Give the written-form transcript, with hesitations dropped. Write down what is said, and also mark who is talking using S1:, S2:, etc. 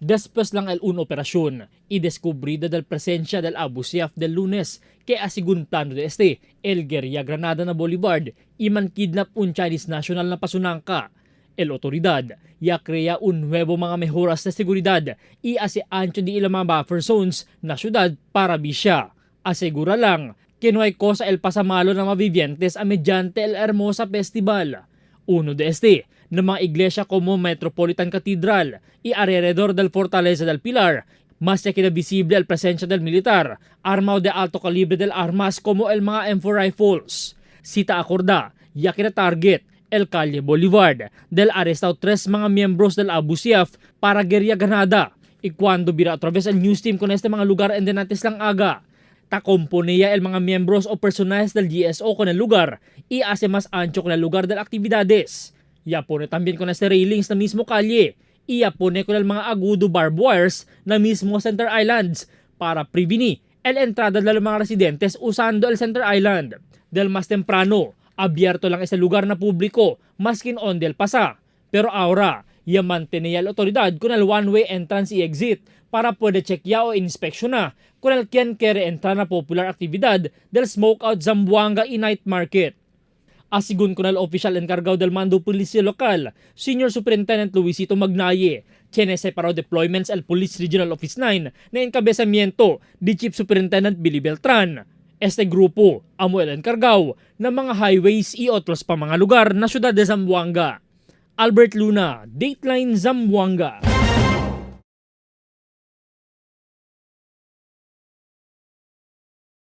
S1: Después lang el un operación y descubrida del presencia del Abu Sayyaf del Lunes que asigun plano de este, el guerrilla Granada na Boulevard y man kidnap un Chinese national na pasunangka. El autoridad ya crea un nuevo mga mejoras de seguridad y hace ancho di ilang mga buffer zones na syudad para bisya. Asegura lang que no hay cosa el pasamalo na mga vivientes a mediante el Hermosa Festival. Uno de este, na mga iglesia como Metropolitan Cathedral y alrededor del Fortaleza del Pilar, mas ya queda visible el presencia del militar, armado de alto calibre del armas como el mga M4 rifles. Cita acorda, ya queda target el Calle Bolívar del arrestado tres mga miembros del Abu Sayyaf para guerrilla ganada. Y cuando vira a través el news team con este mga lugar en denantes lang aga, ta componía el mga miembros o personajes del GSO con el lugar y hace más ancho con el lugar de las actividades. Ya pone también con este railings na mismo calle y ya pone con el mga agudo barbed wires na mismo Center Islands para prevenir el entrada de los mga residentes usando el Center Island. Del más temprano, abierto lang ese lugar na publiko maskin on del pasa. Pero ahora, ya mantiene la autoridad con el one-way entrance y exit para puede chequear o inspeksyonar con el quien quiere entrar na popular actividad del Smokeout Zamboanga y Night Market. Asigun con el oficial encargado del mando policía local, Senior Superintendent Luisito Magnaye, tiene separado deployments al Police Regional Office 9 na encabezamiento di Chief Superintendent Billy Beltran. Este grupo amo el encargado ng mga highways y otros pa mga lugar na syudad de Zamboanga. Albert Luna, Dateline Zamboanga.